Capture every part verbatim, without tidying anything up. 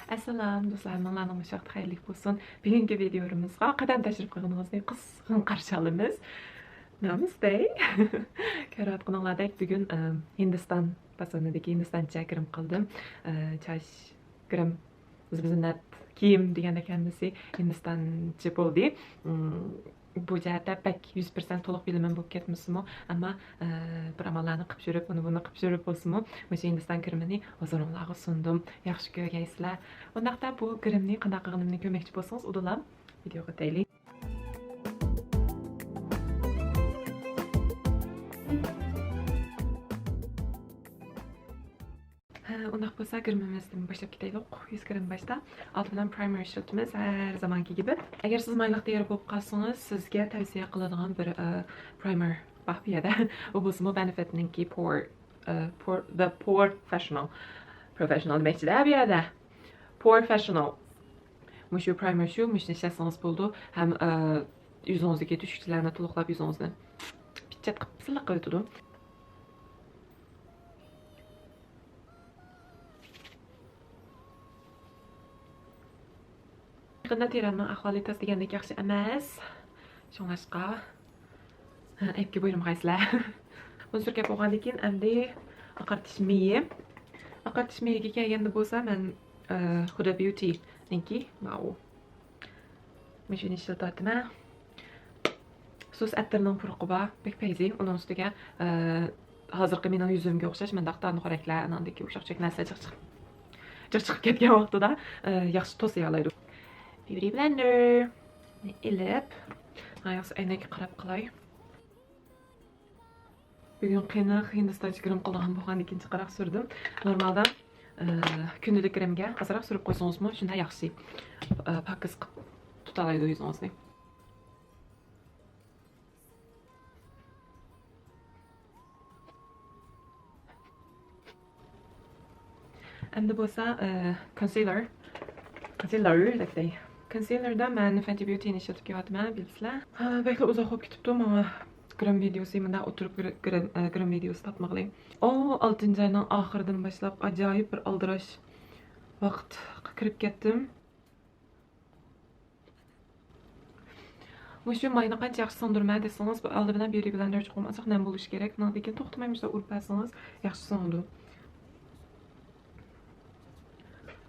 ئەسسالام دوستلار، ھەممىڭلارنىڭ بۇ ۋاقتى خەيرلىك بولسۇن. بۈگۈنكى ۋىدىيومىزغا قەدەم تەشرىپ قىلغىنىڭىزنى قىزغىن قارشى ئالىمىز. نامستې. كۆرۈۋاتقىنىڭلاردەك بۈگۈن ئە، ھىندىستان بازىرىدىكى ھىندىستانچە گىرىم قىلدىم. ئە، چاچ، گىرىم، زىننەت، كىيىم دېگەندەك ھەممىسى ھىندىستانچە بولدى. ئىم، بۇ جەھەتتە بەك يۈز پىرسەنت تولۇق بىلىمىم بولۇپ كەتمىسىمۇ، ئەمما، ئە، بىر ئاماللارنى قىلىپ يۈرۈپ، ئۇنى بۇنى قىلىپ يۈرۈپ بولسىمۇ، مۇشۇ ھىندىستان گىرىمىنى ھۇزۇرۇڭلارغا سۇندۇم. ياخشى كۆرگەيسىلەر. ئۇنداقتا بۇ گىرىمنى قانداق قىلغىنىمنى كۆرمەكچى بولسىڭىز، ئۇدۇللا ۋىدىيوغا ئۆتەيلى. ھە، ئۇنداق بولسا گىرىمىمىزدىن باشلاپ كېتەيلۇق. يۈز گىرىم باشتا ئالدى بىلەن پرايمېر ئىشلىتىمىز، ھەر زامانكى كىبى. ئەگەر سىز مايلىق تېرە بولۇپ قالسىڭىز، سىزگە تەۋسىيە قىلىدىغان بىر، ئە، پرايمېر بار بۇ يەردە. ئۇ بولسىمۇ بېنېفىتنىڭكى پور، ئە، پور، ۋە پور پروفېشنال. پروفېشنال دېمەكچىدە بۇ يەردە. پور پروفېشنال. مۇشۇ پرايمېر شۇ، مۇشۇنى ئىشلەتسىڭىز بولىدۇ. ھەم، ئە، يۈزىڭىزدىكى تۆشۈكچىلەرنى تولۇقلاپ، يۈزىڭىزنى پىچچات قىلىپ سىلىق قىلىۋېتىدۇ. يېقىندا تېرەمنىڭ ئەھۋالى تاس دېگەندەك ياخشى ئەمەس. شۇڭلاشقا، ھە، ئەيىبكە بۇيرۇمىغايسىلەر. بۇنى سۈركەپ بولغاندىن كېيىن ئەمدى ئاقارتىش مېيى. ئاقارتىش مېيىگە كەلگەندە بولسا مەن، ئە، خۇدا بيۇتىنىڭكى ماۋۇ مۇشۇنى ئىشلىتىۋاتىمەن. سۇس ئەتىرنىڭ پۇرىقى بار، بەك پەيزى. ئۇنىڭ ئۈستىگە، ئە، ھازىرقى مېنىڭ يۈزۈمگە ئوخشاش مۇنداق تانۇخ رەڭلەر، ئاناندىكى ئۇششاق چۈششەك نەرسە جىق چىقىپ، جىق چىقىپ كەتكەن ۋاقتىدا، ئە، ياخشى توسىيالايدۇ. بيۇتى بلەندېرنى ئېلىپ، ھە، ياخشى ئەينەككە قاراپ قىلاي. بۈگۈن قېنىق ھىندىستانچە گىرىم قىلىدىغان بولغاندىكىن جىقراق سۈردۈم. نورمالدا، ئە، كۈندىلىك گىرىمگە ئازراق سۈرۈپ قويسىڭىزمۇ شۇنداق ياخشى، ئە، پاكىز قىلىپ تۇتالايدۇ يۈزىڭىزنى. ئەمدى بولسا، ئە، كونسىلېر. كونسىلېر دەكتەي. كونسىلېردا مەن فەنتى بيۇتىنى ئىشلىتىپ كېلىۋاتىمەن، بىلىسىلەر. ھە، بەكلا ئۇزاق بولۇپ كېتىپتۇ ماڭا گىرىم ۋىدىيوسى، مۇنداق ئولتۇرۇپ گىر-، گىرىم، ئە، گىرىم ۋىدىيوسى تارتمىغىلى. ئۇ ئالتىنچى ئاينىڭ ئاخىرىدىن باشلاپ ئاجايىپ بىر ئالدىراش ۋاقىتقا كىرىپ كەتتىم. مۇشۇ ماينى قانچە ياخشى سىڭدۈرىمەن دېسىڭىز، بۇ ئالدى بىلەن بيۇتى بلەندېر چوقۇم ئازراق نەم بولۇشى كېرەك. ئۇنىڭدىن كېيىن توختىماي مۇشۇنداق ئۇرۇپ بەرسىڭىز ياخشى سىڭىدۇ.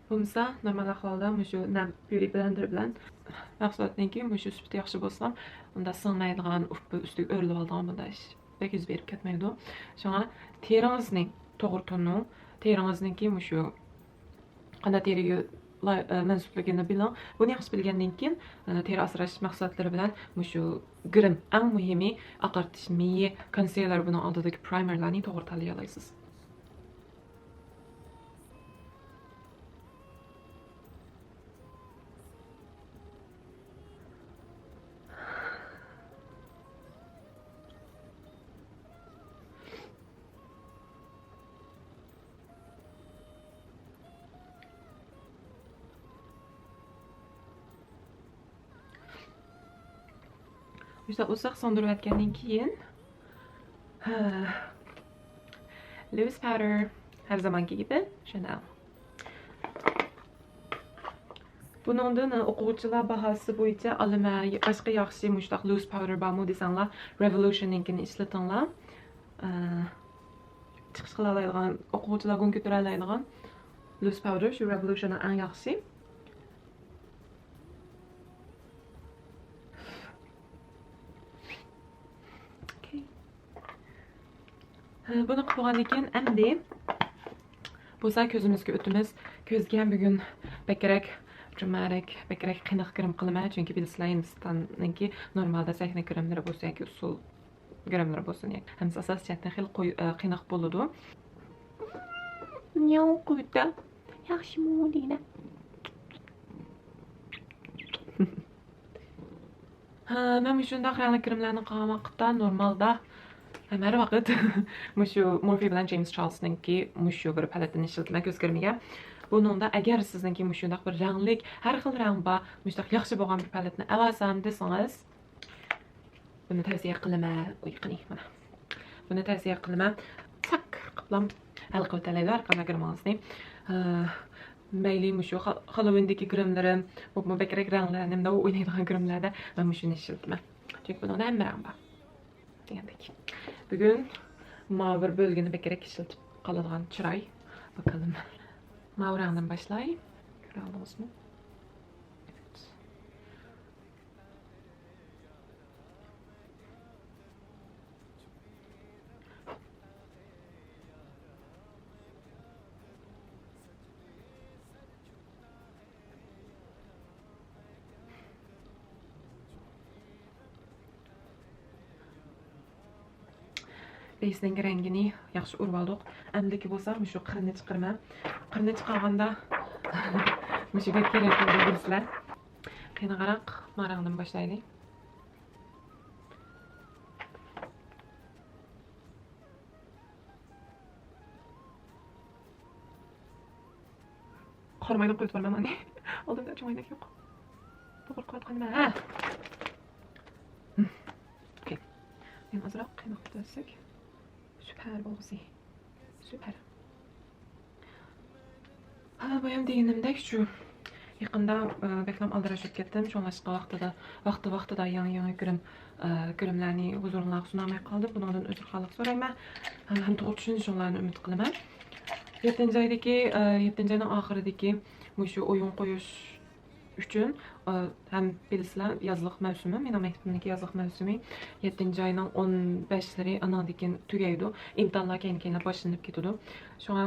بولمىسا نورمال ئەھۋالدا مۇشۇ نەم بيۇتى بلەندېر بىلەن مەھسۇلاتنىڭكى مۇشۇ سۈپىتى ياخشى بولسا، ئۇنداق سىڭمەيدىغان، ئۇپا ئۈستىگە ئۆرۈلۈۋالىدىغان بۇنداق ئىش بەك يۈز بېرىپ كەتمەيدۇ. شۇڭا تېرىڭىزنى توغرا تونۇڭ. تېرىڭىزنىڭكى مۇشۇ قانداق تېرىگە لاي-، ئە، مەنسۇپلۇقىنى بىلىڭ. بۇنى ياخشى بىلگەندىن كېيىن، ئە، تېرە ئاسراش مەھسۇلاتلىرى بىلەن مۇشۇ گىرىم، ئەڭ مۇھىمى ئاقارتىش مېيى، كونسىلېر، بۇنىڭ ئالدىدىكى پرايمېرلارنى توغرا تاللىيالايسىز. مۇشۇنداق ئۇزاق سىڭدۈرۈۋەتكەندىن كېيىن، ھە، لوز پاۋدېر، ھەر زامانكى گېپى، شانېل. بۇنىڭدىن ئوقۇغۇچىلار باھاسى بويىچە ئالىمەن، باشقا ياخشى مۇشۇنداق لوز پاۋدېر بارمۇ دېسەڭلار، رېۋولۇشننىڭكىنى ئىشلىتىڭلار. ئە، چىقىش قىلالايدىغان، ئوقۇغۇچىلار گۇڭ كۆتۈرەلەيدىغان لوز پاۋدېر شۇ رېۋولۇشننىڭ ئەڭ ياخشىسى. ئوكەي. ھە، بۇنى قىلىپ بولغاندىن كېيىن ئەمدى بولسا كۆزىمىزگە ئۆتىمىز. كۆزگە بۈگۈن بەكرەك، جۇمارەك، بەكرەك قېنىق گىرىم قىلىمەن، چۈنكى بىلىسىلەر ھىندىستاننىڭكى نورمالدا سەھنە گىرىملىرى بولسۇن ياكى ئۇسسۇل گىرىملىرى بولسۇن، ياكى ھەممىسى ئاساسىي جەھەتتىن خېلى قوي-، ئە، قېنىق بولىدۇ. نياۋ قۇيتا. ياخشىمۇ دېگىنە. ھە، مەن مۇشۇنداق رەڭلىك گىرىملەرنى قىلغان ۋاقىتتا نورمالدا ھەم ھەر ۋاقىت مۇشۇ مورفې بىلەن جېيمىس چارلسنىڭكى مۇشۇ بىر پالېتتىنى ئىشلىتىمەن كۆز گىرىمىگە. بۇنىڭدا ئەگەر سىزنىڭكى مۇشۇنداق بىر رەڭلىك، ھەر خىل رەڭ بار، مۇشۇنداق ياخشى بولغان بىر پالېتنى ئەۋەتسەم دېسىڭىز، بۇنى تەۋسىيە قىلىمەن. ئۇي، قېنى، مانا. بۇنى تەۋسىيە قىلىمەن. چاك قىپلام ھەل قىلىۋېتەلەيدۇ ھەر قانداق گىرىمىڭىزنى. ھە، مەيلى مۇشۇ خا-، خاللوۋىندىكى گىرىملىرىم، بولۇپمۇ بەكرەك رەڭلەر، نېمىدە ئوينايدىغان گىرىملەردە مەن مۇشۇنى ئىشلىتىمەن. چۈنكى بۇنىڭدا ھەممە رەڭ بار. دېگەندەك. بۈگۈن ماۋۇ بىر بۆلگىنى بەكرەك ئىشلىتىپ قالىدىغان چىراي. باقالىم. ماۋۇ رەڭدىن باشلاي. كۆرەلدىڭىزمۇ؟ بېيسنىڭ رەڭگىنى ياخشى ئۇرۇۋالدۇق. ئەمدىكى بولسا مۇشۇ قىرنى چىقىرىمەن. قىرنى چىقارغاندا مۇشۇ گەپ كېرەك بولىدۇ، بىلىسىلەر. قېنى قاراق، ما رەڭدىن باشلايلى. قارىمايلا قويۇپ تۇرمەن مانى. ئالدىمدا چوڭ ئەينەك يوق. توغرا قويۇۋاتقان نېمە؟ ھە. ئوكەي. يەنە ئازراق قىيناق كېتىۋەتسەك. سۈپەر بولغۇسى. سۈپەر. ھا، بايام دېگىنىمدەك شۇ. يېقىندا، ئە، بەكلا ئالدىراش بولۇپ كەتتىم. شۇڭلاشقا ۋاقتىدا، ۋاقتى ۋاقتىدا يېڭى، يېڭى كۆرۈم، ئە، كۆرۈملەرنى ھۇزۇرۇڭلارغا سۇنالماي قالدىم. بۇنىڭدىن ئۆزرخاھلىق سورايمەن. ھەم، ھەم توغرا چۈشىنىشىڭلارنى ئۈمىد قىلىمەن. يەتتىنچى ئايدىكى، ئە، يەتتىنچى ئاينىڭ ئاخىرىدىكى مۇشۇ ئويۇن قويۇش ئۈچۈن، ئە، ھەم بىلىسىلەر، يازلىق مەۋسۇمى، مېنىڭ مەكتىپىمنىڭكى يازلىق مەۋسۇمى يەتتىنچى ئاينىڭ ئون بەشلىرى، ئانىڭدىن كېيىن تۈگەيدۇ. ئىمتىھانلار كەينى-كەينىلا باشلىنىپ كېتىدۇ. شۇڭا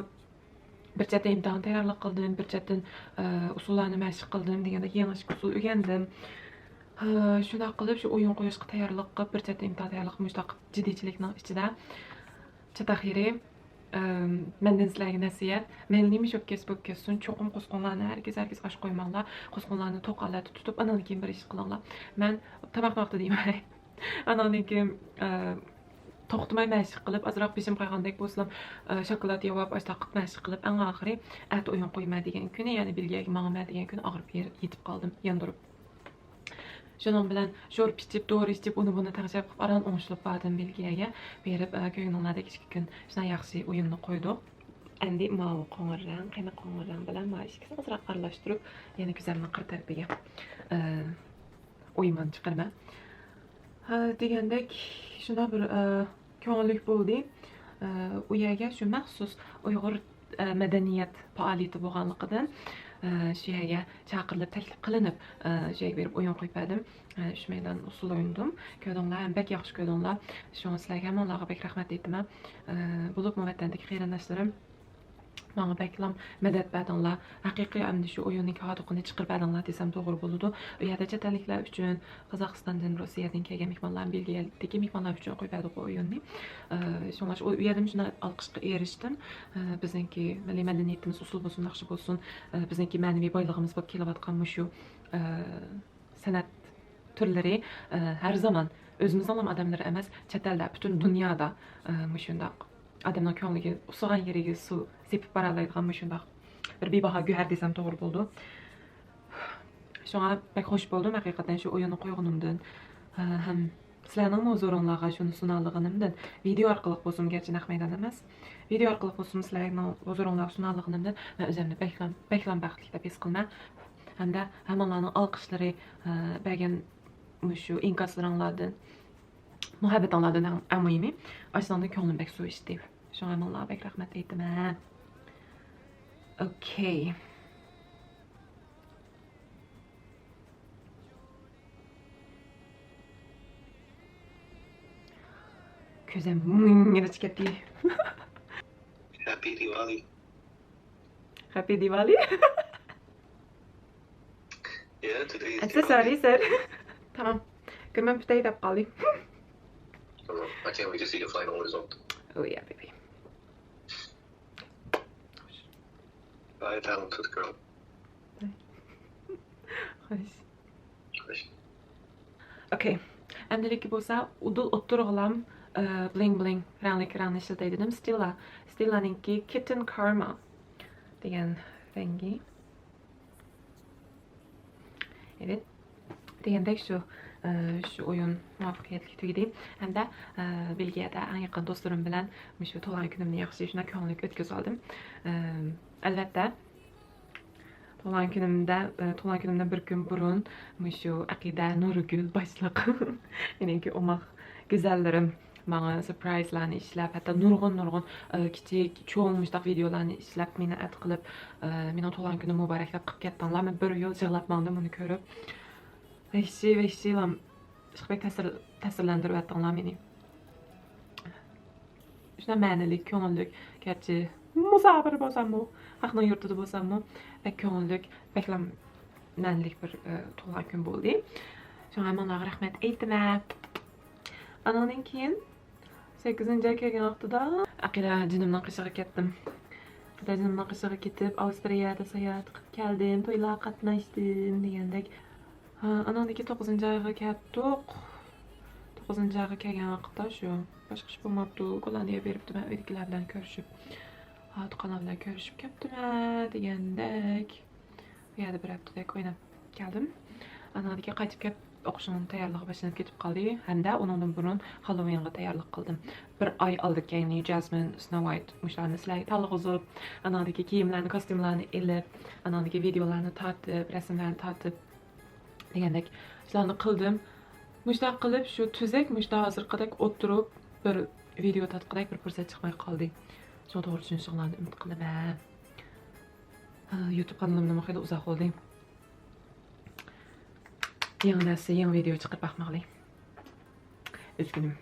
بىر چەتتىن ئىمتىھان تەييارلىق قىلدىم، بىر چەتتىن، ئە، ئۇسۇللارنى مەشىق قىلدىم دېگەندەك يېڭىچە ئۇسۇل ئۆگەندىم. ھە، شۇنداق قىلىپ شۇ ئويۇن قويۇشقا تەييارلىق قىلىپ، بىر چەتتىن ئىمتىھان تەييارلىق مۇشۇنداق جىددىيچىلىكنىڭ ئىچىدە چاتاق يېرى، ئەم، مەندىن سىلەرگە نەسىھەت. مەيلى نېمە ئىش بولۇپ كەتسە بولۇپ كەتسۇن، چوقۇم قوسقۇڭلارنى ھەرگىز، ھەرگىز ئاچ قويماڭلار. قوسقۇڭلارنى توق ھالەتتە تۇتۇپ، ئانىڭدىن كېيىن بىر ئىش قىلىڭلار. مەن تاماق ۋاقتىدا يېمەي. ئانىڭدىن كېيىن، ئە، توختىماي مەشىق قىلىپ، ئازراق بېشىم قايغاندەك بولسىلا، ئە، شاكىلات يەۋاپ، ئاشتاق قىلىپ مەشىق قىلىپ، ئەڭ ئاخىرى ئەتە ئويۇن قويىمەن دېگەن كۈنى، يەنى بېلگىيەگە ماڭىمەن دېگەن كۈنى ئاغرىپ يېتىپ قالدىم، ياندۇرۇپ. شۇنىڭ بىلەن شورپا ئىچىپ، دورا ئىچىپ، ئۇنى بۇنى تەڭشەپ قىلىپ، ئاران ئوڭشىلىپ باردىم بېلگىيەگە بېرىپ، ئە، كۆڭلۈڭلاردەك ئىككى كۈن شۇنداق ياخشى ئويۇننى قويدۇق. ئەمدى ماۋۇ قوڭۇر رەڭ، قېنى قوڭۇر رەڭ بىلەن ماۋۇ ئىككىسىنى ئازراق ئارىلاشتۇرۇپ، يەنە كۆزەمنىڭ قىر تەرىپىگە، ئە، ئويمان چىقىرىمەن. ھە، دېگەندەك، شۇنداق بىر، ئە، كۆڭۈللۈك بولدى. ئە، ئۇ يەرگە شۇ مەخسۇس ئۇيغۇر، ئە، مەدەنىيەت پائالىيىتى بولغانلىقىدىن، ئە، شۇ يەرگە چاقىرىلىپ، تەكلىپ قىلىنىپ، ئە، شۇ يەرگە بېرىپ ئويۇن قويۇپ بەردىم. ئە، ئۈچ مەيدان ئۇسسۇل ئوينىدىم. كۆردۈڭلار، ھەم بەك ياخشى كۆردۈڭلار. شۇڭا سىلەرگە ھەممىڭلارغا بەك رەھمەت ئېيتىمەن. ئە، بولۇپمۇ ۋەتەندىكى قېرىنداشلىرىم، ماڭا بەكلا مەدەت بەردىڭلار. ھەقىقىي ئەمدى شۇ ئويۇننىڭ ھاردۇقىنى چىقىرىپ بەردىڭلار دېسەم توغرا بولىدۇ. ئۇ يەردە چەت ئەللىكلەر ئۈچۈن، قازاقىستاندىن، روسىيەدىن كەلگەن مېھمانلار، بېلگىيەدىكى مېھمانلار ئۈچۈن قويۇپ بەردۇق بۇ ئويۇننى. ئە، شۇڭلاشقا ئۇ يەردىمۇ شۇنداق ئالقىشقا ئېرىشتىم. ئە، بىزنىڭكى مىللىي مەدەنىيىتىمىز ئۇسسۇل بولسۇن، ناخشا بولسۇن، ئە، بىزنىڭكى مەنىۋى بايلىقىمىز بولۇپ كېلىۋاتقان مۇشۇ، ئە، سەنئەت تۈرلىرى، ئە، ھەر زامان ئۆزىمىزنىڭلا ئادەملىرى ئەمەس، چەت ئەلدە، پۈتۈن دۇنيادا، ئە، مۇشۇنداق ئادەمنىڭ كۆڭلىگە ئۇسسىغان يېرىگە سۇ سېپىپ بارالايدىغان مۇشۇنداق بىر بىباھا گۆھەر دېسەم توغرا بولىدۇ. شۇڭا بەك خوش بولدۇم ھەقىقەتەن شۇ ئويۇننى قويغىنىمدىن، ئە، ھەم سىلەرنىڭمۇ ھۇزۇرۇڭلارغا شۇنى سۇنالىغىنىمدىن. ۋىدېئو ئارقىلىق بولسىمۇ، گەرچە نەق مەيدان ئەمەس، ۋىدېئو ئارقىلىق بولسىمۇ سىلەرنىڭ ھۇزۇرۇڭلارغا سۇنالىغىنىمدىن مەن ئۆزۈمنى بەكلا، بەكلا بەختلىك دەپ ھېس قىلىمەن. ھەمدە ھەممىڭلارنىڭ ئالقىشلىرى، ئە، بەرگەن مۇشۇ ئىنكاسلىرىڭلاردىن، مۇھەببىتىڭلاردىن ئەڭ، ئەڭ مۇھىمى، ئاشۇنىڭدىن كۆڭلۈم بەك سۇ ئىچتى. شۇڭا ھەممىڭلارغا بەك رەھمەت ئېيتىمەن. ئوكەي. كۆزۈم مۇڭغىدە چىقىپ كەتتى. Happy Diwali. Happy Diwali. Yeah, today is Diwali. I'm so sorry, sir. تمام. كۆرمەم پۈتەي دەپ قالدى. Tamam. I can't wait to see the final result. Oh yeah, baby. Bye, talented girl. Bye. خوش. خوش. ئوكەي. ئەمدىلىكى بولسا ئۇدۇل ئوتتۇرىغىلام، ئە، بلىڭ بلىڭ رەڭلىك رەڭنى ئىشلىتەي دېدىم. ستېللا. ستېللانىڭكى Kitten Karma دېگەن رەڭگى. ئېۋەت. دېگەندەك شۇ، ئە، شۇ ئويۇن مۇۋەپپەقىيەتلىك تۈگىدى. ھەمدە، ئە، بېلگىيەدە ئەڭ يېقىن دوستلىرىم بىلەن مۇشۇ تۇغۇلغان كۈنۈمنى ياخشى، شۇنداق كۆڭۈللۈك ئۆتكۈزۈۋالدىم. ئە، ئەلۋەتتە، تۇغۇلغان كۈنۈمدە، ئە، تۇغۇلغان كۈنۈمدىن بىر كۈن بۇرۇن مۇشۇ ئەقىدە نۇرگۈل باشلىق، مېنىڭكى ئوماق گۈزەللىرىم ماڭا سۈرپرايزلارنى ئىشلەپ، ھەتتا نۇرغۇن، نۇرغۇن، ئە، كىچىك، چوڭ مۇشۇنداق ۋىدېئولارنى ئىشلەپ، مېنى ئەت قىلىپ، ئە، مېنىڭ تۇغۇلغان كۈنۈم مۇبارەك دەپ قىلىپ كەتتىڭلار. مەن بىر يىل يىغلاپ ماڭدىم ئۇنى كۆرۈپ. ۋەھشىي، ۋەھشىيلام، ئىشقىلىپ بەك تەسىر-، تەسىرلەندۈرۈۋەتتىڭلار مېنى. شۇنداق مەنىلىك، كۆڭۈللۈك، گەرچە مۇساپىر بولساممۇ، خەقنىڭ يۇرتىدا بولساممۇ، بەك كۆڭۈللۈك، بەكلا مەنىلىك بىر، ئە، تۇغۇلغان كۈن بولدى. شۇڭا ھەممىڭلارغا رەھمەت ئېيتىمەن. ئانىڭدىن كېيىن سەككىزىنچى ئاي كەلگەن ۋاقتىدا ئەقىدە جېنىمنىڭ قېشىغا كەتتىم. ئەقىدە جېنىمنىڭ قېشىغا كېتىپ، ئاۋسترىيەدە ساياھەت قىلىپ كەلدىم، تويلارغا قاتناشتىم دېگەندەك. ھا، ئانىڭدىن كېيىن توققۇزىنچى ئايغا كەتتۇق. توققۇزىنچى ئايغا كەلگەن ۋاقىتتا شۇ باشقا ئىش بولماپتۇ، گوللاندىيەگە بېرىپتىمەن، ئۆيدىكىلەر بىلەن كۆرۈشۈپ، ھا، تۇغقانلار بىلەن كۆرۈشۈپ كەپتىمەن دېگەندەك. بۇ يەردە بىر ھەپتىدەك ئويناپ كەلدىم. ئانىڭدىن كېيىن قايتىپ كېلىپ، ئوقۇشنىڭ تەييارلىقى باشلىنىپ كېتىپ قالدى ھەمدە ئۇنىڭدىن بۇرۇن خاللوۋىنغا تەييارلىق قىلدىم. بىر ئاي ئالدى كەينى جاسمىن، سنو ۋايت مۇشۇلارنى سىلەرگە تاللىغۇزۇپ، ئانىڭدىكى كىيىملەرنى، كوستيۇملارنى ئېلىپ، ئانىڭدىكى ۋىدېئولارنى تارتىپ، رەسىملەرنى تارتىپ دېگەندەك ئىشلارنى قىلدىم. مۇشۇنداق قىلىپ شۇ تۈزەك مۇشۇنداق ھازىرقىدەك ئولتۇرۇپ بىر ۋىدېئو تارتقۇدەك بىر پۇرسەت چىقماي قالدى. شۇڭا توغرا چۈشىنىشىڭلارنى ئۈمىد قىلىمەن. ھا، يۇتۇب قانىلىمدىمۇ خېلى ئۇزاق بولدى. يېڭى نەرسە، يېڭى ۋىدېئو چىقىرىپ باقمىغىلى. ئۆزگىنىم.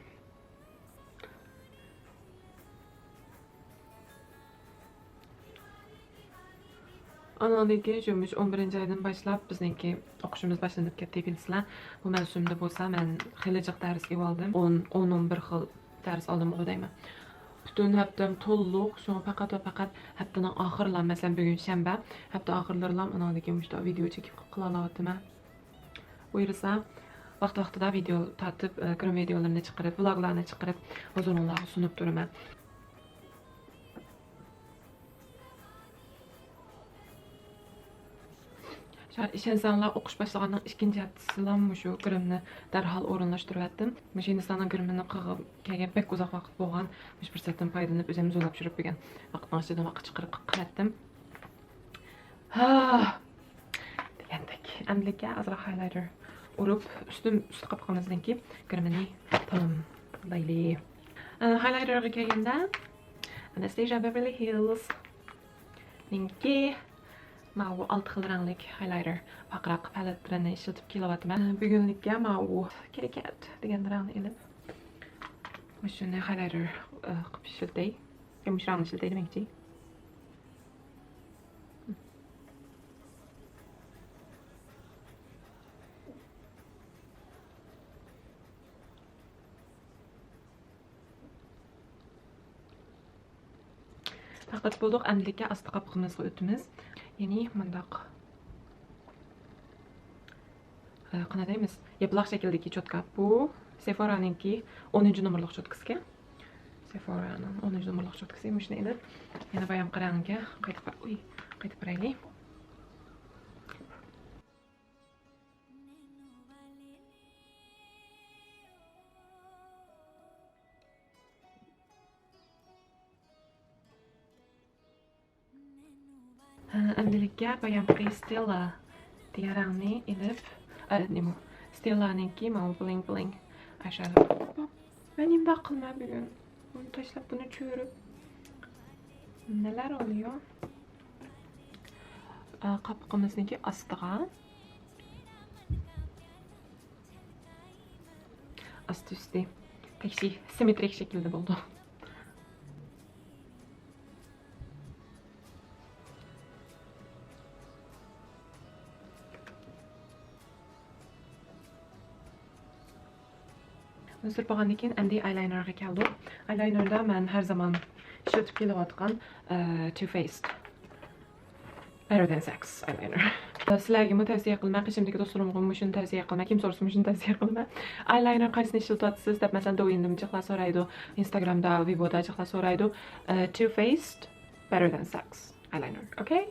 ئانىڭدىن كېيىن شۇ مۇشۇ ئون بىرىنچى ئايدىن باشلاپ بىزنىڭكى ئوقۇشىمىز باشلىنىپ كەتتى، بىلىسىلەر. بۇ مەۋسۇمدا بولسا مەن خېلى جىق دەرس ئېلىۋالدىم. ئون، ئون، ئون بىر خىل دەرس ئالدىمغۇ دەيمەن. پۈتۈن ھەپتەم تولۇق، شۇڭا پەقەت ۋە پەقەت ھەپتىنىڭ ئاخىرلار، مەسىلەن، بۈگۈن شەنبە، ھەپتە ئاخىرلىرىلا ئانىڭدىكى مۇشۇنداق ۋىدېئو چېكىپ قىلالاۋاتىمەن. بۇيرۇسا، ۋاقتى-ۋاقتىدا ۋىدېئو تارتىپ، ئە، گىرىم ۋىدېئولىرىنى چىقىرىپ، ۋلوگلارنى چىقىرىپ، ھۇزۇرۇڭلارغا سۇنۇپ تۇرىمەن. شۇڭا ئىشەنسەڭلار، ئوقۇش باشلىغاننىڭ ئىككىنچى ھەپتىسىلا مۇشۇ گىرىمنى دەرھال ئورۇنلاشتۇرۇۋەتتىم. مۇشۇ ھىندىستاننىڭ گىرىمىنى قىلغىلى بەك ئۇزاق ۋاقىت بولغان. مۇشۇ پۇرسەتتىن پايدىلىنىپ، ئۆزۈم زورلاپ چۈشۈرۈپ بەرگەن ۋاقىتنىڭ ئىچىدىن ۋاقىت چىقىرىپ قىلىۋەتتىم. ھا، دېگەندەك. ئەمدىلىككە ئازراق ھايلايتېر ئۇرۇپ، ئۈستۈم، ئۈستى قاپىقىمىزنىڭكى گىرىمىنى تاماملايلى. ئە، ھايلايتېرغا كەلگەندە، ئاناستېزىيا بېۋېرلى ھىللىز نىڭكى ماۋۇ ئالتە خىل رەڭلىك ھايلايتېر پارقىراق پالېتلىرىنى ئىشلىتىپ كېلىۋاتىمەن. بۈگۈنلۈككە ماۋۇ كىتكەت دېگەن رەڭنى ئېلىپ، مۇشۇنى ھايلايتېر، ئى، قىلىپ ئىشلىتەي. يا مۇشۇ رەڭنى ئىشلىتەي دېمەكچى. پەقەت بولدۇق، ئەمدىلىككە ئاستى قاپىقىمىزغا ئۆتىمىز. يەنى مۇنداق، ئە، قانداق دەيمىز؟ ياپىلاق شەكىلدىكى چوتكا. بۇ سېفورانىڭكى ئونىنچى نومۇرلۇق چوتكىسىكەن. سېفورانىڭ ئونىنچى نومۇرلۇق چوتكىسى. مۇشۇنى ئېلىپ، يەنە بايامقى رەڭگە قايتىپ بار-، ئۇي، قايتىپ بارايلى. ھە، ئەمدىلىككە بايامقى ستېللا دېگەن رەڭنى ئېلىپ، ئە، نېمە، ستېللانىڭكى ماۋۇ بلىڭ بلىڭ ئايشادو. مەن نېمىنداق قىلىمەن بۈگۈن؟ بۇنى تاشلاپ، بۇنى چۆرۈپ. نېلەر بولۇيدۇ؟ ئە، قاپىقىمىزنىڭكى ئاستىغا. ئاستى ئۈستى تەكشى سىممېترىك شەكىلدە بولىدۇ. بۇنى سۈرۈپ بولغاندىن كېيىن ئەمدى ئايلاينېرغا كەلدۇق. ئايلاينېردا مەن ھەر زامان ئىشلىتىپ كېلىۋاتقان، ئە، Too Faced. Better Than Sex eyeliner. سىلەرگىمۇ تەۋسىيە قىلىمەن، قېشىمدىكى دوستلىرىمغىمۇ مۇشۇنى تەۋسىيە قىلىمەن. كىم سورىسا مۇشۇنى تەۋسىيە قىلىمەن. ئايلاينېر قايسىنى ئىشلىتىۋاتىسىز دەپ، مەسىلەن، دوۋيىندىمۇ جىقلار سورايدۇ، ئىنستاگرامدا، ۋىبودا جىقلار سورايدۇ. ئە، Too Faced Better Than Sex eyeliner. ئوكەي؟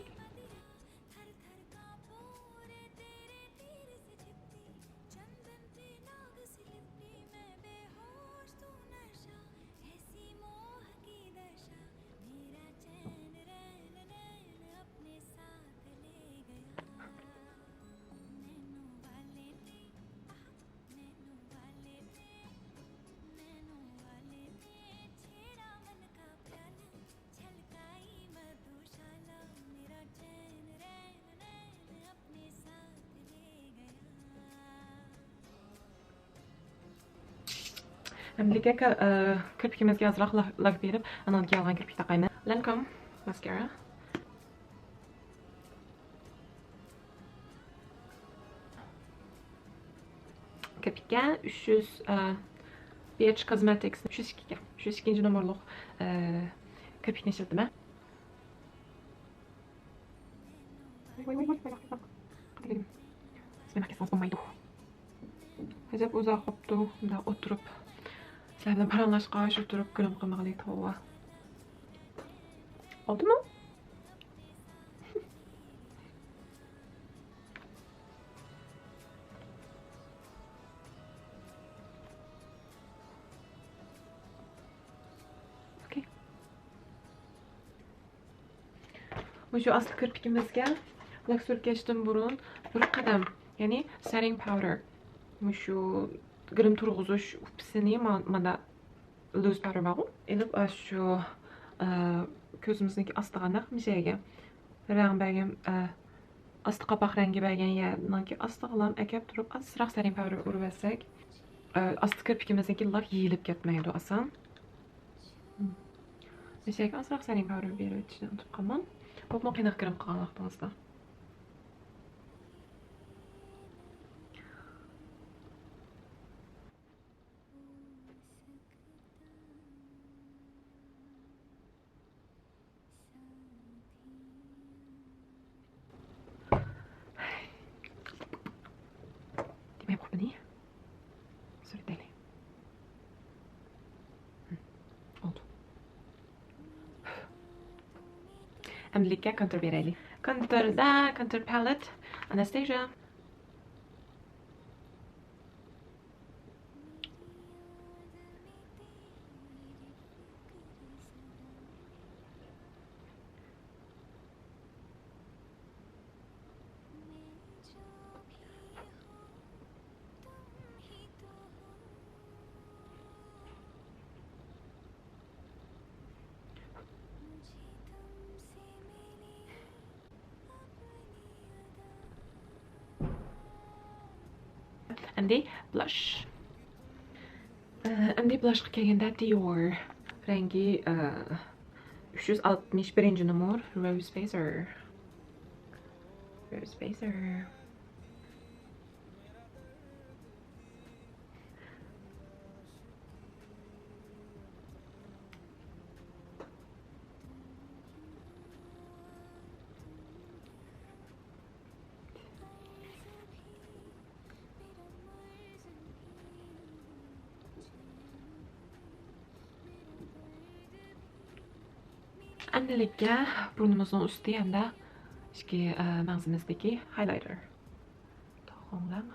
ئەمدىكى كىر-، ئە، كىرپىكىمىزگە ئازراق لاك، لاك بېرىپ، ئاندىن كېيىن يالغان كىرپىك تاقايمەن. لانكوم ماسكارا. كىرپىككە ئۈچ يۈز، ئە، بي ئېچ كوزمېتىكس ئۈچ يۈز ئىككىگە، ئۈچ يۈز ئىككىنچى نومۇرلۇق، ئە، كىرپىكنى ئىشلىتىمەن. سىزلەر مەكەتسىڭىز بولمايدۇ. ئەجەب ئۇزاق بوپتۇ، مۇنداق ئولتۇرۇپ سىلەر بىلەن پاراڭلاشقاچ ئولتۇرۇپ گىرىم قىلمىغىلى. توۋا. بولدىمۇ؟ ئوكەي. مۇشۇ ئاستى كىرپىكىمىزگە لاك سۈركەشتىن بۇرۇن بىر قەدەم، يەنى سېتىڭ پاۋدېر، مۇشۇ گىرىم تۇرغۇزۇش ئۇپىسىنى ما-، مانا لۇز پاۋدېر بارغۇ، ئېلىپ، ئاشۇ، ئە، كۆزىمىزنىڭكى ئاستىغا نەق مۇشۇ يەرگە رەڭ بەرگەن، ئە، ئاستى قاپاق رەڭگى بەرگەن يەرنىڭكى ئاستىغىلام ئەكەپ تۇرۇپ، ئازراق سېتىڭ پاۋدېر ئۇرۇۋەتسەك، ئە، ئاستى كىرپىكىمىزنىڭكى لاك يېيىلىپ كەتمەيدۇ ئاسان. مم. مۇشۇ يەرگە ئازراق سېتىڭ پاۋدېر بېرىۋېتىشنى ئۇنتۇپ قالماڭ. بولۇپمۇ قېنىق گىرىم قىلغان ۋاقتىڭىزدا. دېمەي قوپىنى سۈرتەيلى. بولدى. ئەمدىلىككە كونتۇر بېرەيلى. كونتۇردا، كونتۇر پالېت، ئاناستېژا. ئەمدى بلاش. ئە، ئەمدى بلاشقا كەلگەندە، دىئور رەڭگى، ئە، ئۈچ يۈز ئاتمىش بىرىنچى نومۇر، روز بېزەر. روز بېزەر. ئەمدىلىككە بۇرنىمىزنىڭ ئۈستى ھەمدە ئىچكى، ئە، مەڭزىمىزدىكى ھايلايتېر. توخۇڭلەڭ.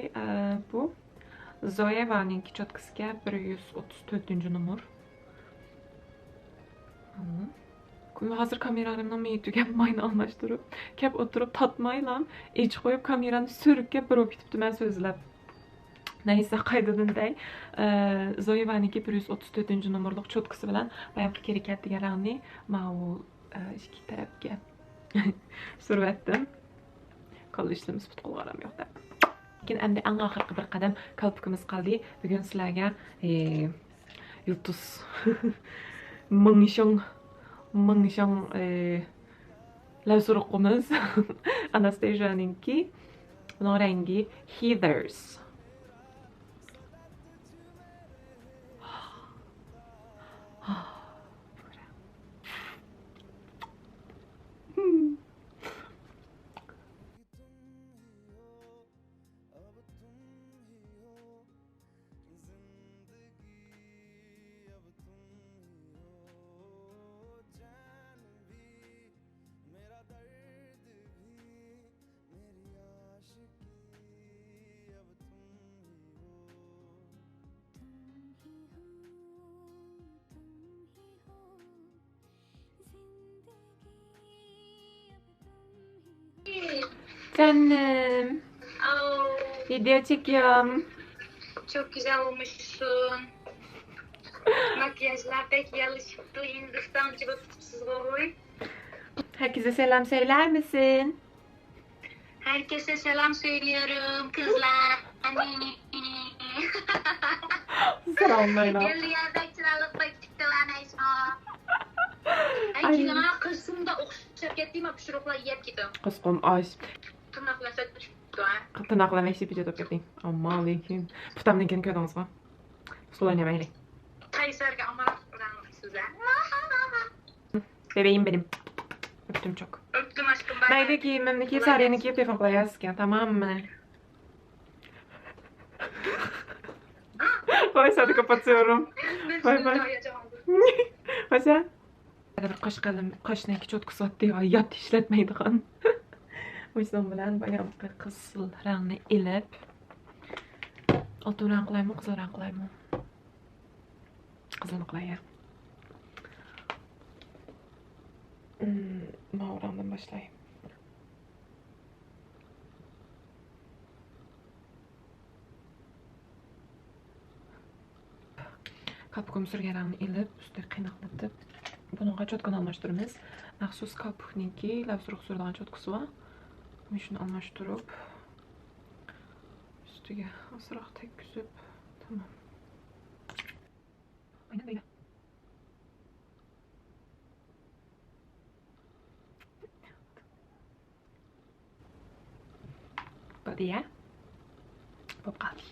ئە، بۇ زويېۋانىڭكى چوتكىسىكەن، بىر يۈز ئوتتۇز تۆتىنچى نومۇر. ھازىر كامېرامنىڭ مېيى تۈگەپ، ماينى ئالماشتۇرۇپ، كەپ ئولتۇرۇپ تارتمايلا ئېچىپ قويۇپ، كامېرانى سۈرۈپ كەپ بېرىپ كېتىپتىمەن سۆزلەپ. نەيسە، قايتىدىن دەي. ئە، زويېۋانىڭكى بىر يۈز ئوتتۇز تۆتىنچى نومۇرلۇق چوتكىسى بىلەن بايامقى كىرىكەت دېگەن رەڭنى ماۋۇ، ئە، ئىككى تەرەپكە سۈرۈۋەتتىم. كاللا ئىشلىمىسە پۇت-قولغا ئارام يوق دەپ. لېكىن ئەمدى ئەڭ ئاخىرقى بىر قەدەم كالپۇكىمىز قالدى. بۈگۈن سىلەرگە، ئى، يۇلتۇز مېڭشىڭ، مېڭشىڭ، ئى، لەۋسۇرۇقىمىز ئاناستېژانىڭكى. بۇنىڭ رەڭگى هېدەرس. جانىم. Video çekiyorum. Çok güzel olmuşsun. Makyajlar pek yakışıklı. Hindistan'cı bakıp siz. Herkese selam söyler misin? Herkese selam söylüyorum kızlar. Selamlayın. Geldi yerde kiralık bakıp. Ay, Ay. Kiyama kızım da okşap kettim, pişirikler yiyip gidiyor. Kızım aç. Tırnak lezzetli çıktı ha. Tırnakla meşe bir tutup kettim. Aman Allah'ım. Putamnınkini gördünüz mü? Sular ne böyle? Kayseri'ye amarak öğrenmek size. Bebeğim benim. Öptüm çok. Öptüm aşkım. Bay bay. Mayda kiyimimni kiyip, Sare'ni kiyip, telefon kılayasın, tamam mı? Koy, hadi kapatıyorum. Bay bay. Hoşça. Hadi bir kaş kalın, kaşnaki çok kısa diyor, yat işletmeydi kan. O yüzden bilen bayağı bir kızıl rengini ilip. Altın renk kolayım mı, kızıl renk kolayım mı? Kızıl kolayım. Hmm, mavi rengden başlayayım. كاپۇكۇم سۈرگەن رەڭنى ئېلىپ، ئۈستىگە قېنىقلىتىپ، بۇنىڭغا چوتكىنى ئالماشتۇرىمىز. مەخسۇس كاپۇكنىڭكى لەۋ سۇرۇق سۈرىدىغان چوتكىسى بار. مۇشۇنى ئالماشتۇرۇپ، ئۈستىگە ئازراق تەگكۈزۈپ، تامام. بولدى يا. بولۇپ قالدى.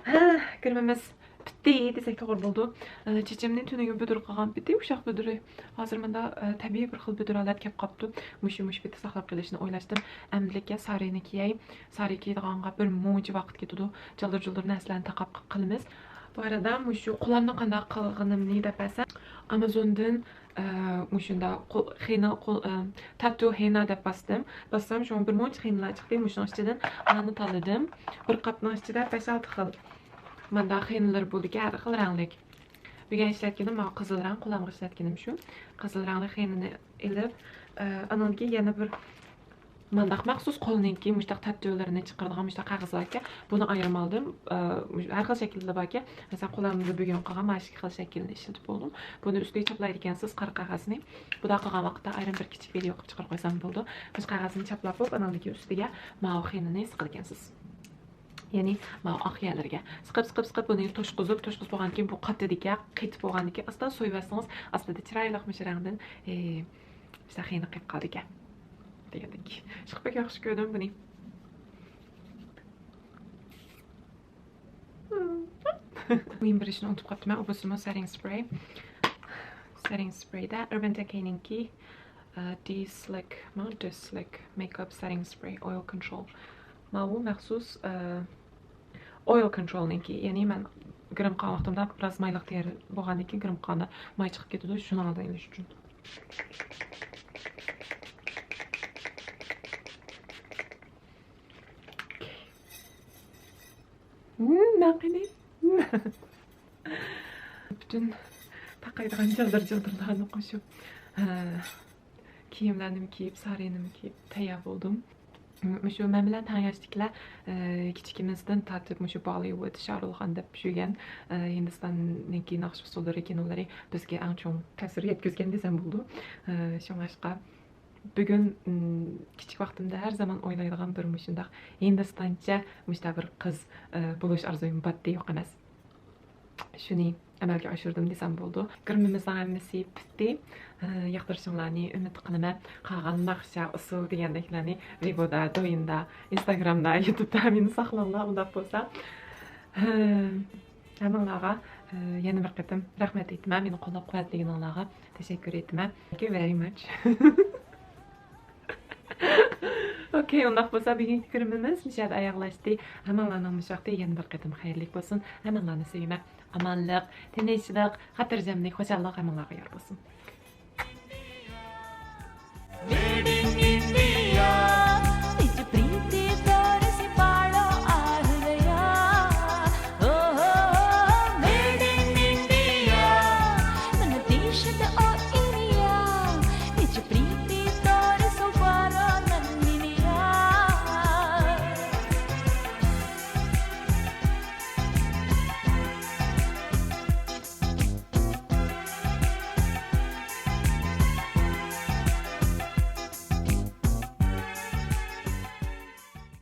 ھە، گىرىمىمىز پۈتتى دېسەك توغرا بولىدۇ. ئە، چېچىمنى تۈنۈگۈن بۈدۈر قىلغان پېتى، ئۇششاق بۈدۈرى. ھازىر مۇندا، ئە، تەبىئىي بىر خىل بۈدۈر ھالەت كەپ قاپتۇ. مۇشۇ، مۇشۇ پېتى ساقلاپ قېلىشنى ئويلاشتىم. ئەمدىلىككە سارىنى كىيەي. سارى كىيىدىغانغا بىر مۇنچە ۋاقىت كېتىدۇ. جالدۇر-جۇلدۇر نەرسىلەرنى تاقاپ قىلىمىز. بۇ ئارىدا مۇشۇ قولامنى قانداق قىلغىنىمنى دەپ بەرسەم، ئامازوندىن، ئە، مۇشۇنداق قول، خېنا، قول، ئە، تاتۇ خېنا دەپ باستىم. باسسام، شۇڭا بىر مۇنچە خېنىلار چىقتى. مۇشۇنىڭ ئىچىدىن مانى تاللىدىم. بىر قاپنىڭ ئىچىدە بەش-ئالتە خىل مانداق خېنىلىرى بولىدىكەن، ھەر خىل رەڭلىك. بۈگۈن ئىشلەتكىنىم ماۋۇ قىزىل رەڭ، قولامغا ئىشلەتكىنىم شۇ. قىزىل رەڭلىك خېنىنى ئېلىپ، ئە، ئانىڭدىن كېيىن يەنە بىر مانداق مەخسۇس قولنىڭكى مۇشتاق تاتۇلىرىنى چىقىرىدىغان مۇشتاق قەغەز باركەن، بۇنى ئايرىم ئالدىم. ئە، ھەر خىل شەكىلدە باركەن. مەسىلەن، قولامدا بۈگۈن قىلغان مانا شۇ خىل شەكىلنى ئىشلىتىپ بولدۇم. بۇنى ئۈستىگە چاپلايدىكەنسىز قارا قەغەزنى. بۇنداق قىلغان ۋاقىتتا ئايرىم بىر كىچىك ۋىدېو قىلىپ چىقىرىپ قويسام بولىدۇ. مۇشۇ قەغەزنى چاپلاپ بولۇپ، ئانىڭدىن كېيىن ئۈستىگە ماۋۇ خېنىنى سىقىدىكەنسىز. يەنى ماۋۇ ئاق يەرلىرىگە سىقىپ، سىقىپ، سىقىپ، بۇنى توشقۇزۇپ، توشقۇزۇپ بولغاندىكىن بۇ قاتىدىكەن، قېتىپ بولغاندىكىن ئاستا سويۇۋەتسىڭىز، ئاستىدا چىرايلىق مۇشۇ رەڭدىن، ئى، مۇشۇنداق خېنە قېلىپ قالىدىكەن. دېگەندەك. ئىشقىلىپ بەك ياخشى كۆردۈم بۇنى. مۇھىم بىر ئىشنى ئۇنتۇپ قاپتىمەن، ئۇ بولسىمۇ سېتتىنگ سپرەي. سېتتىنگ سپرەيدە ئۇربەن دىكەينىڭكى دىسلىك، ما دىسلىك مېيكاپ سېتتىنگ سپرەي ئويل كونترول. ماۋۇ مەخسۇس ئويل كونترولنىڭكى، يەنى مەن گىرىم قىلغان ۋاقتىمدا بىراز مايلىق تېرە بولغاندىن كېيىن گىرىم قىلغاندا ماي چىقىپ كېتىدۇ، شۇنىڭ ئالدىنى ئېلىش ئۈچۈن. مم، ماقىنى. پۈتۈن تاقايدىغان جىلدىر-جىلدىرلارنى قوشۇپ، ھە، كىيىملەرنىمۇ كىيىپ، سارىنىمۇ كىيىپ تەييار بولدۇم. مۇشۇ مەن بىلەن تەڭ ياشتىكىلەر، ئە، كىچىكىمىزدىن تارتىپ مۇشۇ بولىۋۇد، شاھرۇخ خان دەپ يۈرگەن، ئە، ھىندىستاننىڭكى ناخشا ئۇسسۇللىرى، كىنولىرى بىزگە ئەڭ چوڭ تەسىر يەتكۈزگەن دېسەم بولىدۇ. ئە، شۇڭلاشقا بۈگۈن، ئىم، كىچىك ۋاقتىمدا ھەر زامان ئويلايدىغان بىر مۇشۇنداق ھىندىستانچە مۇشۇنداق بىر قىز، ئە، بولۇش ئارزۇيۇم باتتى يوق ئەمەس. شۇنى ئەمەلگە ئاشۇردۇم دېسەم بولىدۇ. گىرىمىمىزنىڭ ھەممىسى پۈتتى. ئە، ياقتۇرۇشۇڭلارنى ئۈمىد قىلىمەن. قالغان ناخشا، ئۇسسۇل دېگەندەكلەرنى ۋېيبودا، دويىندا، ئىنستاگرامدا، يۇتۇبتا مېنى ساقلاڭلار، ئۇنداق بولسا. ھە، ھەممىڭلارغا، ئە، يەنە بىر قېتىم رەھمەت ئېيتىمەن، مېنى قوللاپ قۇۋۋەتلىگىنىڭلارغا تەشەككۈر ئېيتىمەن. Thank you very much. ئوكەي، ئۇنداق بولسا بۈگۈنكى گىرىمىمىز مۇشۇ يەردە ئاياغلاشتى. ھەممىڭلارنىڭ مۇشۇ ۋاقتى يەنە بىر قېتىم خەيرلىك بولسۇن. ھەممىڭلارنى سۆيىمەن. ئامانلىق، تىنچلىق، خاتىرجەملىك، خۇشاللىق ھەممىڭلارغا يار بولسۇن.